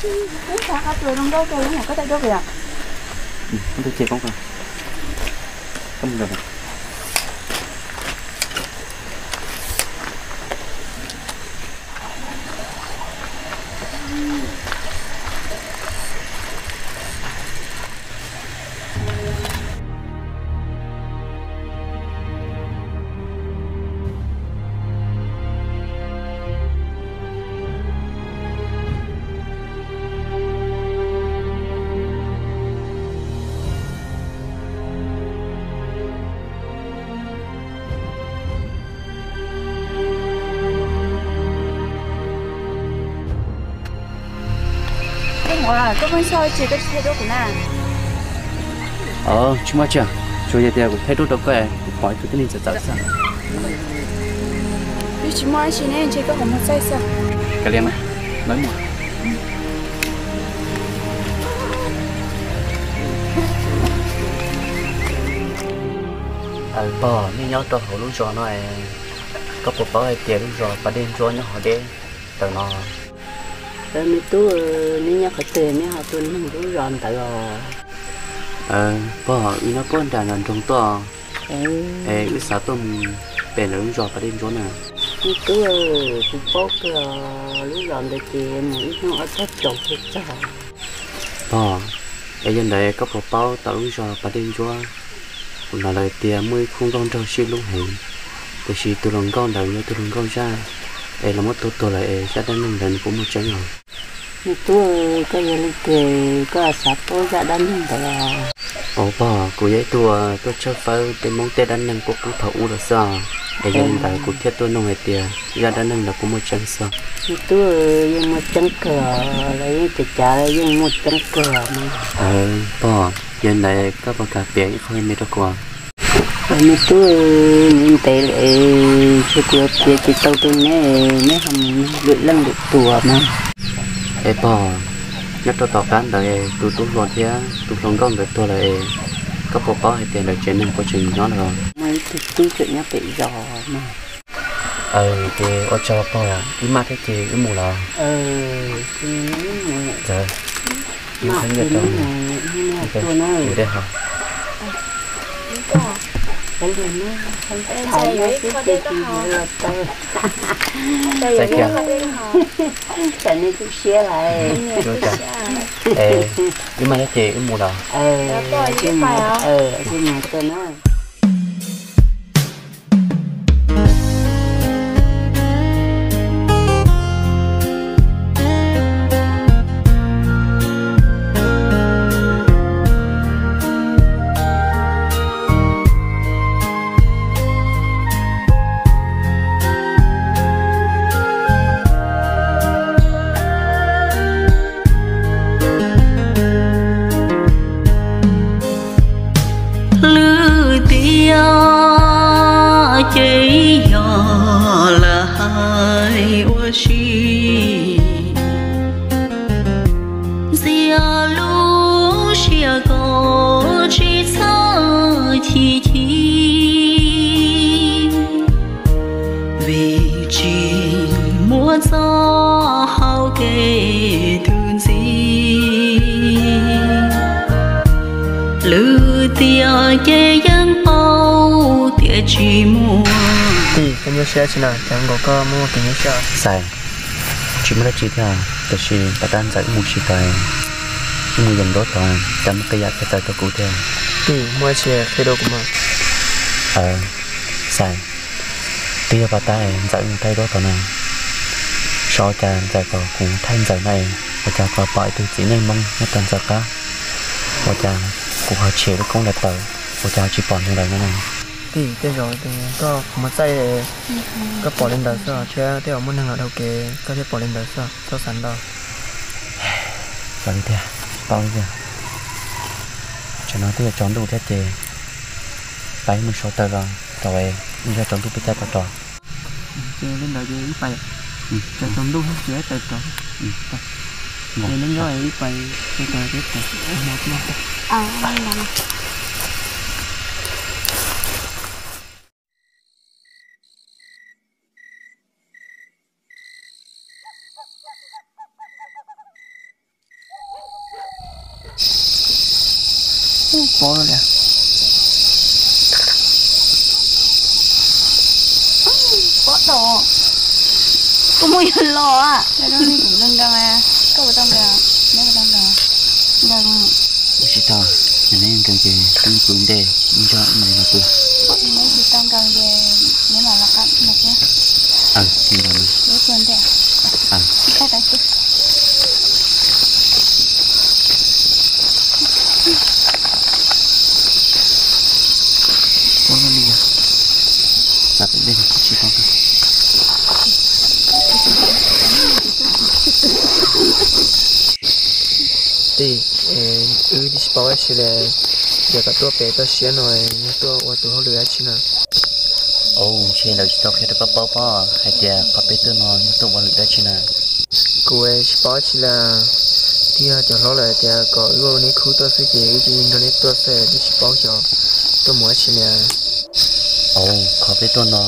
Ub, xav qab tus zoo nkauj kawg, koj taij duab pem os. Ub, ces koj, koj mus nrog. Koj muab, koj muab xyov tsis, koj tsis thaij duab kuv na. Os, tsis muaj tsi, tsuas yog tias kuv thaij duab rau koj, kuv pom ib tug tib neeg txawv txawv xwb. Twb tsis muaj dab tsi ne, ntshe koj qhov muag txaij xwb. Kav liam mas, lawv mus. Aws, pog, nej nyob rau hauv lub zos no, koj puas paub hais tias lub zos Pas Dej Ntsuab nyob hauv deb ntawm no? Me tub, neb nyob qhov twg neb ho tuaj nug lub zos ntawd os? Pog, wb nyob puag nram nram nroog tuaj, es wb xav tuaj mus pem lawv lub zos Pas Dej Ntsuab na. Me tub, kuv paub kawg, lub zos ntawd ces mus ib hnub ob tog tsaus thiaj txog. Pog, es yog ntawd koj puas paub tom lub zos Pas Dej Ntsuab, kuv hnov lawv tias muaj ib khub nkauj nraug sib hlub heev, tiam sis tus hluas nkauj ntawd yog tus hluas nkauj zaj, es los muab tua tuag lawm es zaj dab neeg ntawd nws puas muaj tseeb os? Me tub, koj yog leej twg koj xav paub zaj dab neeg ntawd os? Os pog, kuv yog ib tug tuaj tshawb fawb tej Hmoob tej dab neeg qub qub thaum ub los xwb os, es yog li ntawd kuv thiaj tuaj nug hais tias zaj dab neeg ntawd puas muaj tseeb xwb. Me tub, yeej muaj tseeb kawg, lawv yeej cav cav yeej muaj tseeb kawg mas. Pog, yog li ntawd koj puas kam piav ib qho me rau kuv? Me tub, ntev ntev lawm, ntshe kuv yuav piav tsis tau rau neb, neb ho mus lwm leej lwm tus mas. Es pog, nyob rau tom qab ntawd tus tub hluas thiab tus hluas nkauj ntawd tuag lawm es koj puas paub hais tias lawv tsev neeg puas tseem nyob lawm? Muaj ib tug tub tseem nyob pem zos mas. Ces ua tsaug pog, wb maj thiab ces wb mus lawm. Ntxawm, wb nyob rau, wb dej haus. Txais kiag. Wb maj thiab ces wb mus lawm. Lwm tiam ces yog lawm hais ua si, ntxias lub siab kom tsis txhob chim chim, vim tsis muaj txoj hau kev tus ntxiv. Lwm tiam ces yeej paub tias tsis muaj. Tij, koj nyuaj siab tsi na, cas nkaus koj muaj kev nyuaj siab? Xais, tsis muaj dab tsi thiab, tiam sis tom qab Ntxawm wb mus tsis tau, wb mus yees nruab tod, cas muaj qee yam txawv txawv rau kuv thiab. Tij, muaj dab tsi qhia rau kuv mas. Xais, twb yog pas tab Ntxawm wb mus thaij duab tod na, xyov ua cas Ntxawm kom kuv thaij Ntxawm na, ua cas kuv pom ib tug txiv neej Hmoob nyob rau Ntxawm qab, ua cas kuv ho tshem lub koob lawv tawm, ua cas tsis pom nws lawm no na. Tij, tej zaum koj qhov muag txaij, koj pom li ntawd xwb thiab tej zaum muaj neeg los dhau kev koj thiaj pom li ntawd xwb, txhob xav ntau. Xav li tiag, tsis paub li tiag. Tsam no twb yuav tsaus ntuj thiab ces pab wb mus sau taws los rau, mus yog tsaus ntuj peb caij tau rov. Ces li ntawd ces wb pais, tsam tsaus ntuj ces wb taws rov. Ces neb nyob wb pais, ces taws ces taws. Pob li. Pob dos. Koj muaj yog los a? Koj puas tau nkees? Neb puas tau nkees? Nkees. Tsis tau, yog neb nkees ces peb pw ntej ib ntsaj mam li los pw. Neb tsis tau nkees ces neb mam los qab no thiab. Aws, li ntawd mas. Peb pw ntej. Aws. Pob li yog. Xav pem dej no tsis pob. Tij, wb twb tsis paub dab tsi li, yog kom tuaj pem toj siab no yog tuaj ua tus hauj lwm dab tsi no? Au, ntshe lawv tsis tau qhia rau koj paub pob hais tias qhov peb tuaj no yog tuaj ua hauj lwm dab tsi na. Kuv tsis paub dab tsi li, twb yog cov hlob lawv hais tias kom wb ua neb khub tuaj xwb ces wb cia nrog neb tuaj xwb, twb tsis paub xyov tuaj mus dab tsi li. Au, qhov peb tuaj no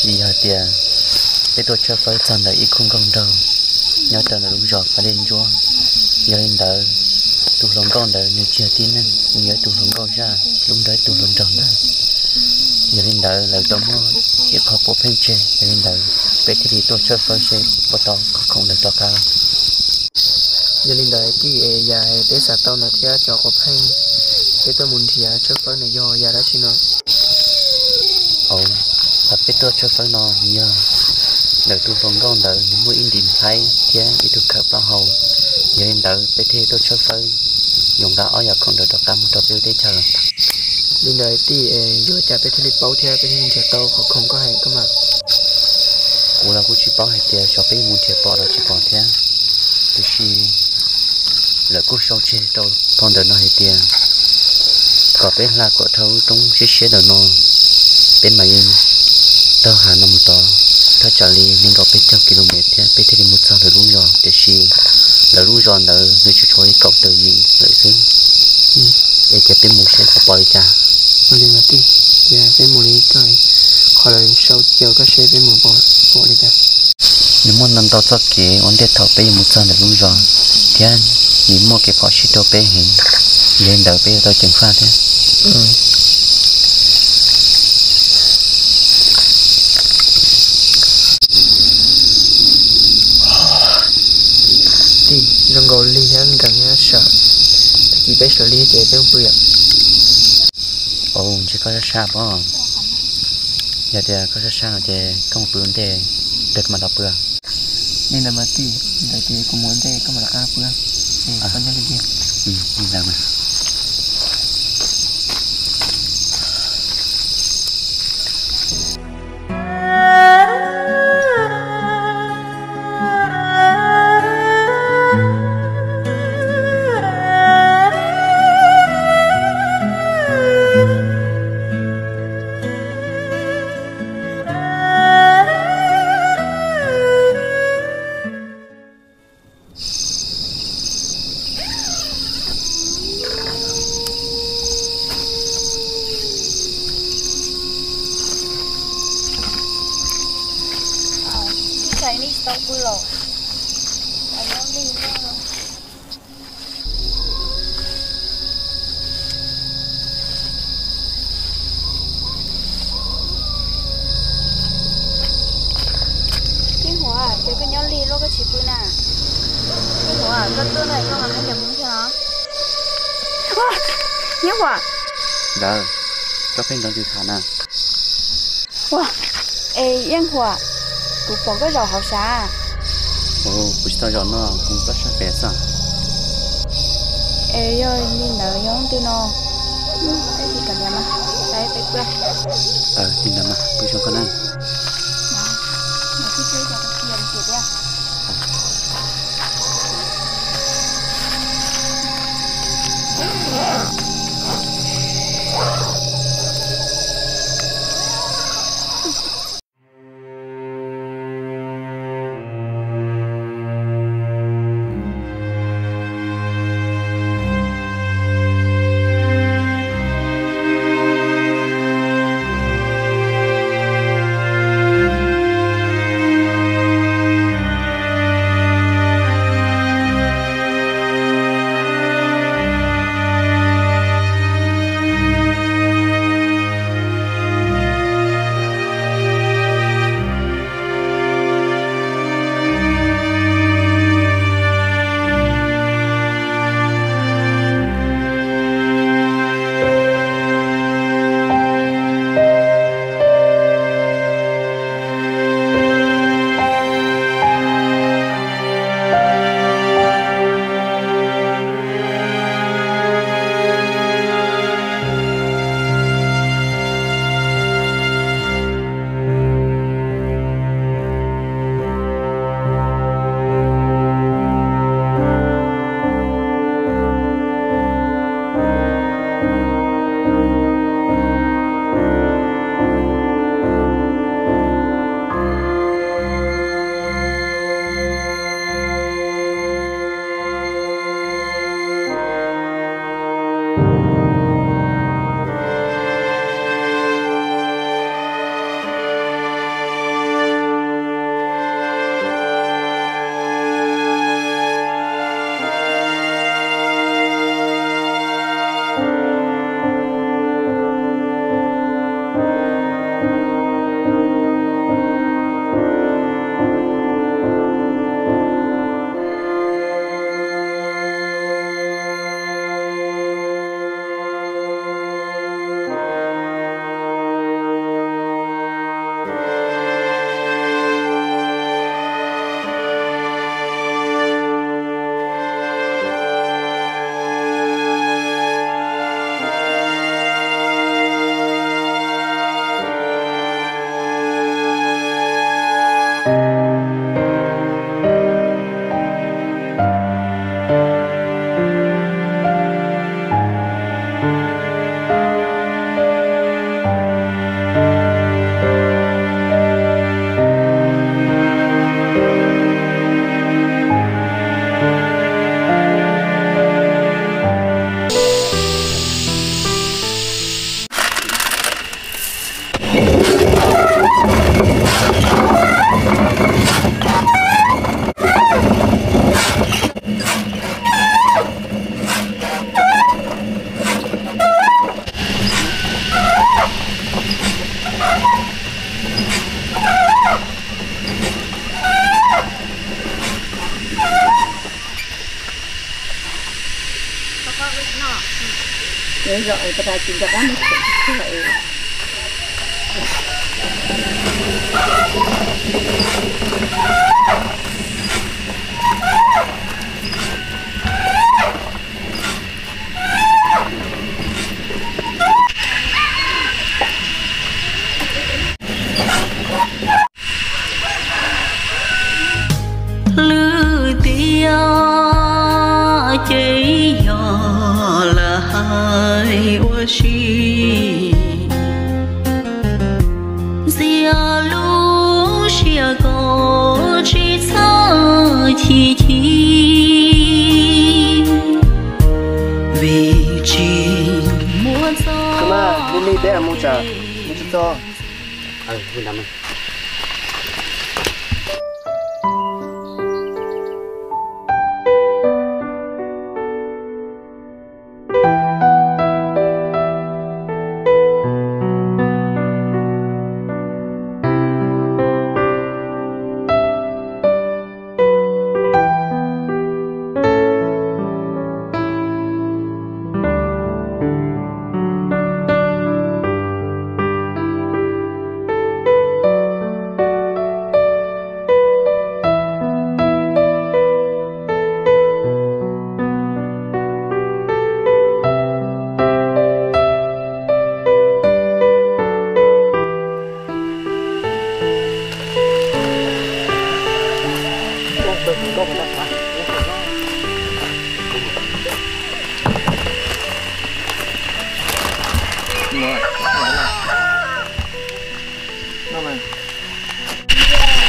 vim yog hais tias peb tuaj tshawb fawb txog ntawm ib khub nkauj nraug nyob rau ntawm lub zos Pas Dej Ntsuab. Yog li ntawd, tus hluas nkauj ntawd nws tsis yog tib neeg, nws yog ib tug hluas nkauj zaj hlub nrog ib tug hluas nraug ntawd. Yog li ntawd lawv tau muaj ib qho quav pheej tseg, yog li ntawd peb thiaj li tuaj tshawb fawb seb puas tau qhov khoom ntawd rov qab. Yog li ntawd tij es yam peb xav tau ntawd thiab cov quav pheej peb tuaj mus nrhiav tshawb fawb ntawd yog yam dab tsi no? Au, qhov peb tuaj tshawb fawb no yog ntawm tus hluas nkauj ntawd nws muaj ib ntim nplhaib thiab ib tug khawm plaub hau. Yog li ntawd peb thiaj tuaj tshawb fawb, yuav nqa ob yam khoom ntawd rov qab mus rau peb lub teb chaws. Li ntawd tij es yuav cas peb thiaj li paub thiab peb thiaj li nrhiav tau qhov khoom koj hais koj mas? Kuv los kuj tsis paub hais tias xyov peb yuav mus nrhiav pom los tsis pom thiab, tiam sis lawv kuj sau tseg rau phau ntawv no hais tias kom peb hla kom dhau lub roob siab siab ntawm no, peb mam li taug hav no mus tod, thaj tsam li nees nkaum peb caug ki lo mev thiab peb thiaj li mus txog lawv lub zos, tiam sis lawv lub zos ntawd nws tsuas tshuav li kaum tawm yim lawm xwb. Es cia peb mus seb puas pom li cas. Ua li mas tij, cia peb mus li, qhov lawv sau cia koj seb peb mus pom li cas. Nws muaj ntau ntau txoj kev ua ntej thaum peb yuav mus txog ntawm lub zos, thiab nws muaj kev phom sij rau peb heev, yog li ntawd peb yuav tau ceev faj thiab. Tij, zoo nkaus lig thiab nkees thiab sawv, tag kis peb sawv lig ces peb mus pw yom. Au, ntshe koj sab sab pob. Yog tias koj sab sab no ces koj mus pw ua ntej, peb mam los pw. Li ntawd mas tij, ntawd ces kuv mus ua ntej koj mam rov qab pw. Koj nyob li tiag. Li ntawd mas. Ib tsam li tsis tau pw los, nyob lig no. Yeej Huam, ces koj nyob lig luaj koj tsis pw na? Yeej Huam, koj tuaj ntawm koj mas hais ntawm kuv thiab los? Yeej Huam. Ntawd, koj pheej nrov ntws tham na. Ua, es Yeej Huam, kuv pom koj zaum hauv sav. Kuv tsis tau zaum no, kuv plob sab pem xwb. Es yog li ntawd yog leej twg no? Peb tsis kam liam mas, peb peb pw. Li ntawd mas pw zoo koj na. Nyob zoo, pas tas tsis nco qab mus tsev. Lwm tiam ces yog lawm hais ua si, ntxias lub siab kom tsis txhob chim chim, vim tsis muaj txoj. Tus mas, lig lig peb mus tsam, mus tsis txog.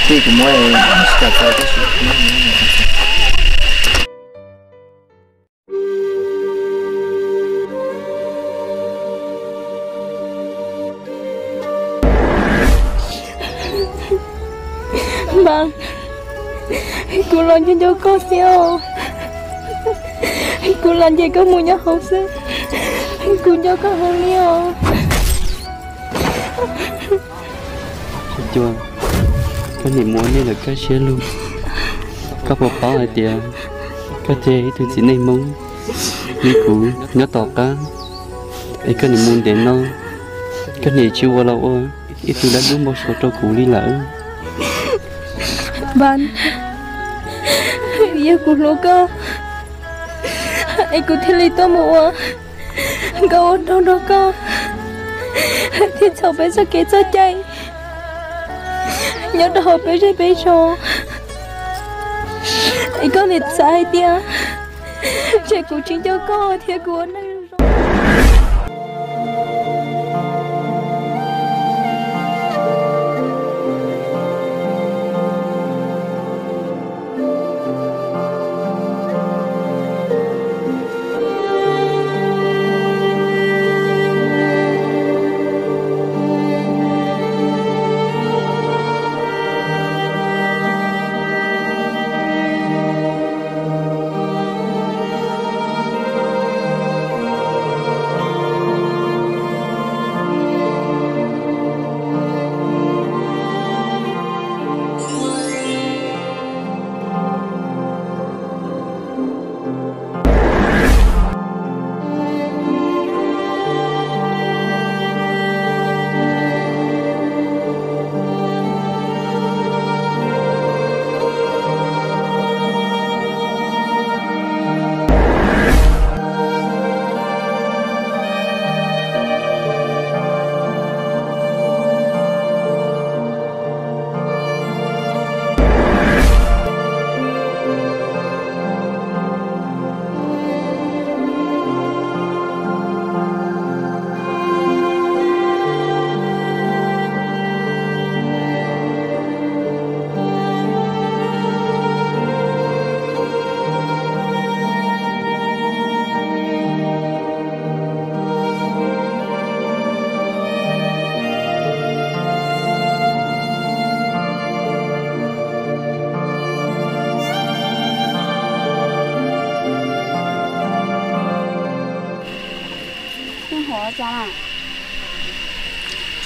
Tej kuv muab tsis kam txaus tab sis Npab, kuv los nco nco koj xwb os. Kuv los nce koj mus nyob hauv xwb, kuv nco koj heev li os. Cua, koj niam mus ua neej lawm kaj siab lug. Koj puas paub hais tias koj thiab ib tug txiv neej Hmoob li kuv nyob tom qab, es koj niam mus ntev no, koj niam tsis ua los ua ib tug dab dub npau suav rau kuv li lawm. Npab, yog kuv hlub koj es kuv thiaj li tuaj mus ua nkauj ua nraug nrog koj, thiaj txhaum peb txoj kev txoj cai nyob rau hauv peb zej peb zos. Es koj niam xav hais tias tsam kuv tsis nco koj thiab kuv ua neej zoo.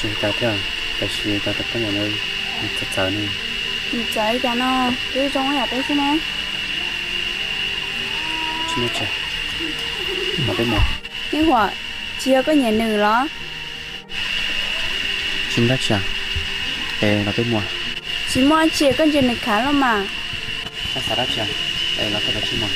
Tsis ua cas thiab, tab sis cov tab poj niam no txawv txawv ne. Nws txawv li cas no, twb zoo ib yam peb xwb ne. Tsis muaj tsav, mam peb mus. Yeej Huam, Tsis yog koj nyiam nws los? Tsis muaj dab tsi, es los peb mus. Tsis muaj dab tsi, koj ntsia nws khav los mas. Koj xav dab tsi, es los koj peb mus.